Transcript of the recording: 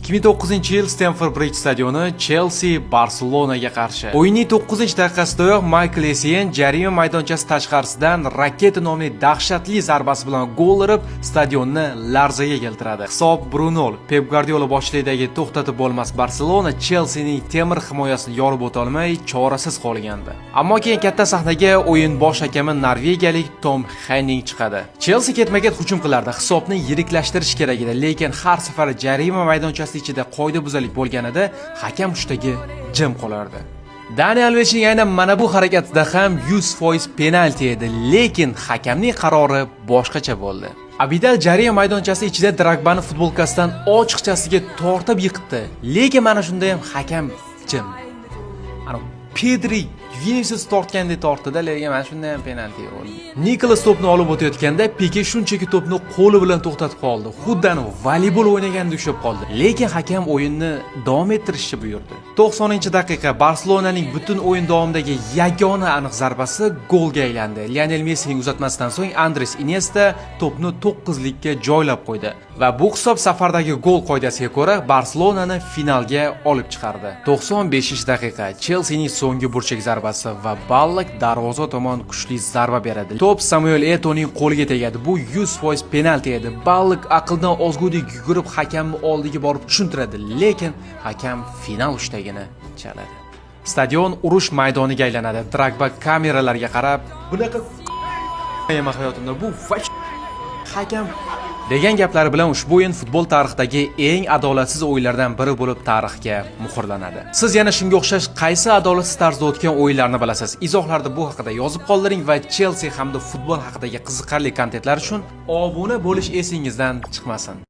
2009-yil, Stamford Bridge stadioni, Chelsea Barselonaga qarshi. O'yinning 9-daqiqasidayoq Maykl Essien jarima maydonchasi tashqarisidan raketa nomli dahshatli zarbasi bilan gol urib, stadionni larzaga keltiradi. Hisob 1-0. Pep Guardiola boshchiligidagi to'xtatib bo'lmas Barselona Chelsining temir himoyasini yorib o'ta olmay chorasiz qolgandi. Ammo keyin katta sahnaga o'yin bosh hakami, norvegiyalik Tom Henning chiqadi. Chelsea ketma-ket hujum qilardi, hisobni yiriklashtirish kerak edi, lekin har safar jarima maydonchasi ichida qoidabuzarlik bo'lganida hakam hushtagi jim qolardi. Dani Alvesning aynan mana bu harakatida ham 100% penalti edi, lekin hakamning qarori boshqacha bo'ldi. Abidal jarima maydonchasi ichida Drogbani futbolkasidan ochiqchasiga tortib yiqitdi, lekin mana shunda ham hakam jim. Ana Pedri, Vinicius tortgandek tortdi-da, lekin mana shunda ham penalti bo'ldi. Nikolas to'pni olib o'tayotganda Pike shunchaki to'pni qo'li bilan to'xtatib qoldi. Xuddi voleybol o'ynagandek ushlab qoldi. Lekin hakam o'yinni davom ettirishni buyurdi. 90-daqiqa. Barselonaning butun o'yin davomidagi yagona aniq zarbasi golga aylandi. Lionel Messining uzatmasidan so'ng Andres Iniesta to'pni to'qqizlikka joylab qo'ydi va bu hisob safardagi gol qoidasiga ko'ra Barselonani finalga olib chiqardi. 95-daqiqa. Chelsining so'nggi burchak zarbasi va Ballak darvoza tomon kuchli zarba beradi. To'p Samuel Eto'ning qo'liga tegadi. Bu 100% penalti edi. Ballak aqldan ozgudek yugurib hakamni oldiga borib tushuntiradi, lekin hakam final hushtagini chaladi. Stadion urush maydoniga aylanadi. Drogba kameralarga qarab, "Bunaqa yema hayotimda, bu hakam" degan gaplari bilan ushbu o'yin futbol tarixidagi eng adolatsiz o'yinlardan biri bo'lib tarixga muhrlanadi. Siz yana shunga o'xshash qaysi adolatsiz tarzda o'tgan o'yinlarni bilasiz? Izohlarda bu haqida yozib qoldiring va Chelsea hamda futbol haqidagi qiziqarli kontentlar uchun obuna bo'lish esingizdan chiqmasin.